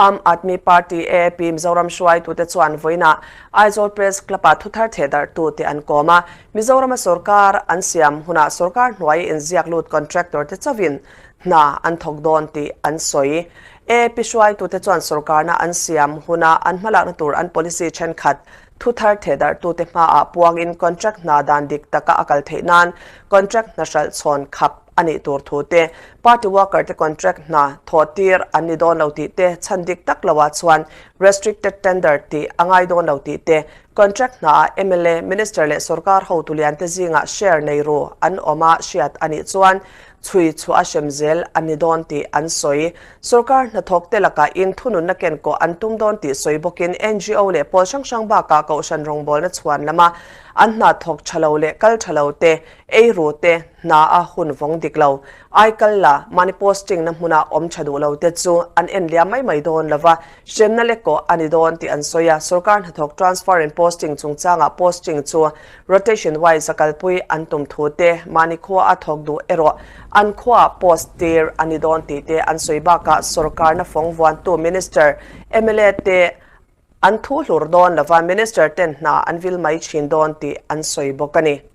Aam Aadmi Party, AAP, Mizoram hruaitute chuan vawiinah Aizawl Press Club-ah thuthar thehdarhtute an kawm a. Mizorama sorkar an siam hunah sorkar hnuai inziak lut contractor te chauhin hna an thawk dawn tih an sawi. AAP hruaitute chuan sorkarna an siam huna an hmalakna tur an policy thenkhat thuthar thehdarhtute hmaah puangin contract hna dan dik taka a kal theih nan contract hna hralh chhawn khap a nih tur thu te, party worker te contract hna thawh tir an ni dawn lo tih te, chhan dik tak loah chuan restricted tender tih a ngai dawn lo tih te, contract hnaah mla, minister leh sorkar hotu lian te zingah share nei ru an awm a hriat a nih chuan chhui chhuah a hrem zel a ni dawn tih an sawi. Sorkar hnathawkte lakah in thununna kenkawh an tum dawn tih sawi bawkin NGO leh pawl hrang hrang bakah Kohhran rawngbawlna chhuan lama an hna thawk tha lo leh kal tha lo te, ei ru te, hna a hun vawng dik lo. Ai kal la, mahni posting na hmuna awm tha duh lo te chu an en liam mai mai dawn lo va, hremna lek kawh a ni dawn tih an sawi a. Sorkar hnathawk transfer and posting chungchangah posting chu rotation wise a kalpui an tum thu te, mahni khua a thawk duh erawh an khuaah post tir a ni dawn tih te an sawi bakah sorkarna fawng vuantu Minister, mla te an thu hlur dawn lo va, Minister ten hna an vil mai thin dawn tih an sawi bawk a ni.